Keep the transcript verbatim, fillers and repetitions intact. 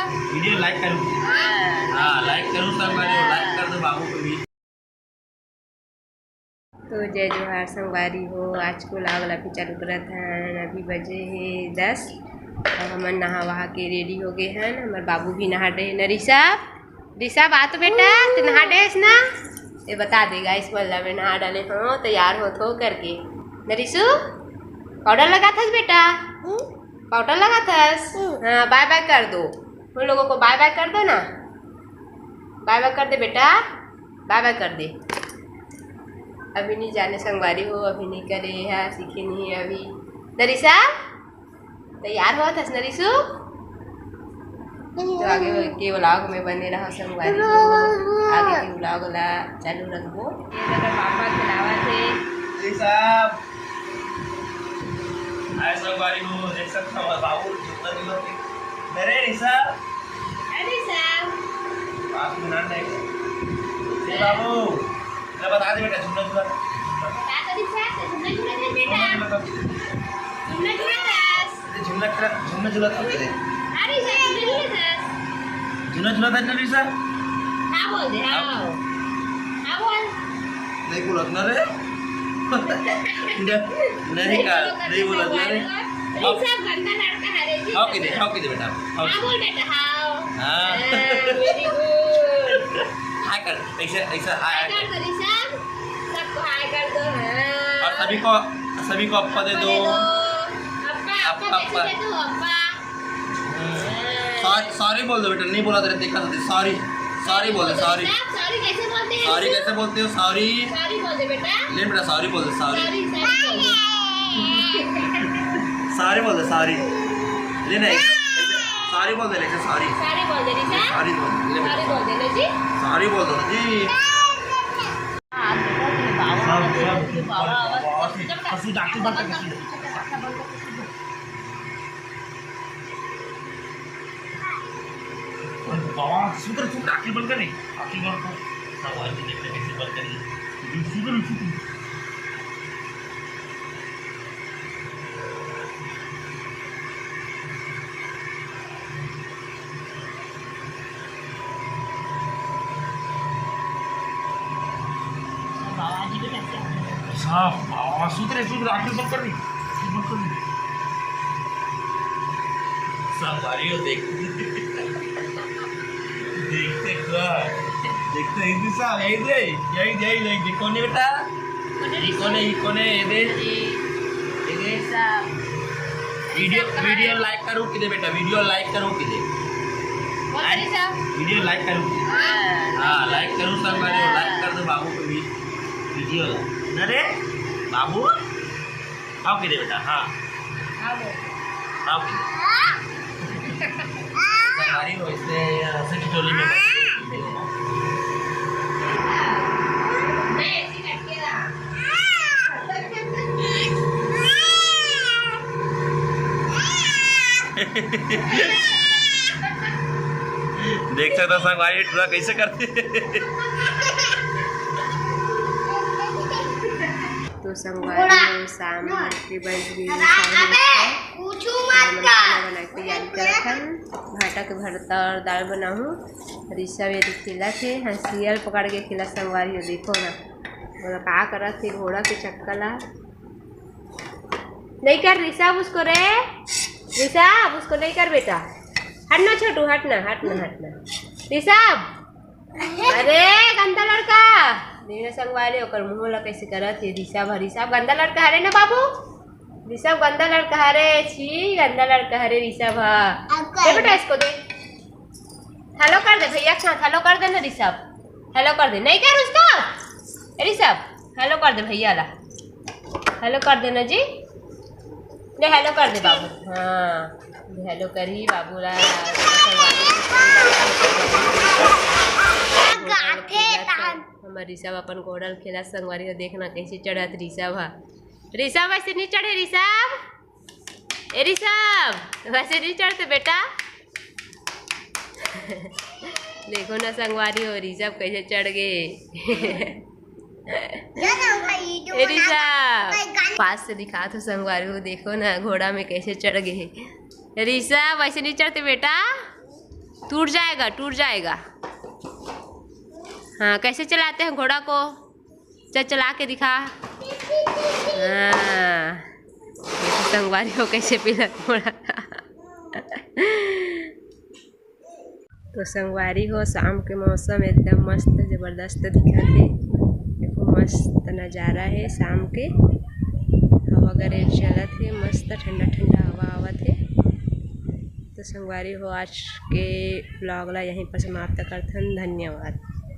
Video लाइक करूँ। हाँ, लाइक करूँ संगवारी हो, लाइक कर दो बाबू को भी। तो जय जोहार संगवारी हो, आज को vlog ला फिर चालू करत हन। अभी बजे हे दस और हमन नहा वहा के रेडी हो गए हन। हमर बाबू भी नहा डे हे न ऋषभ। ऋषभ, आ तो बेटा, तू नहा डे हस ना? ये बता दे गाइस, मल्ला में नहा डाले हो, तैयार होत हो करके। न ऋषु, पाउडर लगात हस बेटा? पाउडर लगात हस? हाँ, बाय बाय कर दो। उन लोगों को बाय बाय कर दो ना। बाय बाय कर दे बेटा, बाय बाय कर दे। अभी नहीं जाने संगवारी हो, अभी नहीं करे है, सीखे नहीं है अभी। न ऋषभ, तैयार होत हस न ऋषु? तो आगे के vlog में बने रहो संगवारी हो, आगे के vlog ला चालू रखबो। ये जगह पापा खिलावत हे। ऋषभ, हाय संगवारी हो, देख सकत हव बाबू झूला झूलत हे। अरे ऋषभ, अरे ऋषभ। बाबू ना नहीं। ए बाबू, ले बता दे बेटा, झूला झूला। बता तो ऋषभ, तो झूला झूला दे बेटा। झूला झूला। झूला झूला दस। अरे झूला खेला, झूला झूला था तेरे। अरे ऋषभ, झूला झूला दस। झूला झूला था ना ऋषभ? हाँ बोल दे, हाँ। हाँ। हाँ बोल। नहीं बोलत ना रे। नहीं, नहीं का, नहीं बोलत ना रे। ऋषभ गंदा लड़का है रे जी। हाँ के दे, हाँ के दे बेटा। हाँ। हाँ बोल बेटा, हाँ। हाँ। हाँ, very good। हाय कर, ऐसे, ऐसे हाय हाय कर। कर दो ऋषभ, सबको हाय कर दो, हाँ। और सभी को, सभी को अप्पा दे दो। अप्पा, अप्पा, अप्पा, कैसे अप्पा। दे दो, अप्पा? हम्म। हाँ। सॉरी, सॉरी बोल दो बेटा, नहीं बोला तेरे, देखा था, सॉरी, सॉरी बोल दो, सॉरी। ऋषभ, सॉरी कैसे बोलते हैं? सॉरी कैसे बोलते हो? सॉरी। सॉरी बोल दे बेटा। ले बेटा, सॉरी बोल दे, सॉरी। सॉरी, सॉरी बोल दे। सॉरी बोल दे, सॉरी। ले ना, ऐसे, ऐसे, सॉरी बोल दे, ऐसे, सॉरी। सॉरी बोल दे, ऋषभ। सॉरी बोल दे, ले बेटा, सॉरी बोल दे ना जी। सॉरी बोल दो ना जी। सब, सब, सब, सब, सब, सब, सब, बाबा, सुधर, सुधर, आँखें बंद कर, नहीं, आँखें बंद कर। सब आदमी देखते कैसे बंद करेंगे। सुधर, सुधर। साफ, बाबा, सुधर, सुधर, आँखें बंद कर, नहीं, आँखें बंद कर, नहीं। संगवारी हो, देख। देखते का? देखते, इधर से आ, यही दे, यही, यही, यही, ये कौन है बेटा? ये कौन है, ये कौन है? ये दे। ये दे। वीडियो, वीडियो लाइक करो कि दे बेटा, वीडियो लाइक करो कि दे। वीडियो लाइक करो। हाँ, लाइक करो, संगवारी हो, लाइक कर दो बाबू को भी वीडियो ला। ना रे, बाबू? आओ के दे बेटा, हाँ। आओ। आओ के दे। भारी हो, इसने रस्सी की झोली में। देख सकता संगवारी, टुरा कैसे करते। तो संगवारी हो, शाम के बज गए साढ़े छः। हमन खाना बनाए के तैयारी करत हन। भाटा के भरता और दाल बनाहूँ। ऋषभ ये खेलत हे, हाँ, सियल पकड़ के खेलत संगवारी हो, देखो ना। बोला का करत हे घोड़ा के चक्कर ला। नहीं कर ऋषभ उसको रे, ऋषभ उसको नहीं कर बेटा। हटना छोटू, हटना, हटना, हटना। ऋषभ, अरे गंदा लड़का। देखना संगवारी, ओकर मुंह ला कैसे करत हे ऋषभ। ऋषभ गंदा लड़का हरे ना बाबू, ऋषभ गंदा लड़का हरे। छी, गंदा लड़का हरे ऋषभ। हाँ, दे बेटा इसको दे। हेलो कर दे भैया के साथ, हेलो कर दे ना ऋषभ, हेलो कर दे। नहीं कर उसको, ए ऋषभ, हेलो कर दे भैया ला, हेलो कर दे ना जी। ले हेलो कर दे बाबू। हाँ, हेलो करी बाबू ला। हमर ऋषभ अपन घोड़ा ल खेलत संगवारी हो, देखना कैसे चढ़त ऋषभ ह। ऋषभ ऐसे नहीं चढ़े ऋषभ, ए ऋषभ वैसे नहीं चढ़ते बेटा। देखो ना संगवारी हो, ऋषभ कैसे चढ़ गए। ए ऋषभ, पास से दिखा तो संगवारी हो, देखो ना घोड़ा में कैसे चढ़ गए। ऋषभ ऐसे नहीं चढ़ते बेटा। टूट जाएगा, टूट जाएगा। हाँ, कैसे चलाते हैं घोड़ा को? चल, चला के दिखा। हाँ, देखो संगवारी हो, कैसे पीला घोड़ा। तो संगवारी हो, शाम के मौसम एकदम मस्त जबरदस्त दिखत हे। देखो, मस्त नज़ारा हे शाम के। हवा गरेर चलत हे, मस्त ठंडा ठंडा हवा आवत हे। तो संगवारी हो, आज के vlog ला यहीं पर समाप्त करथन। धन्यवाद।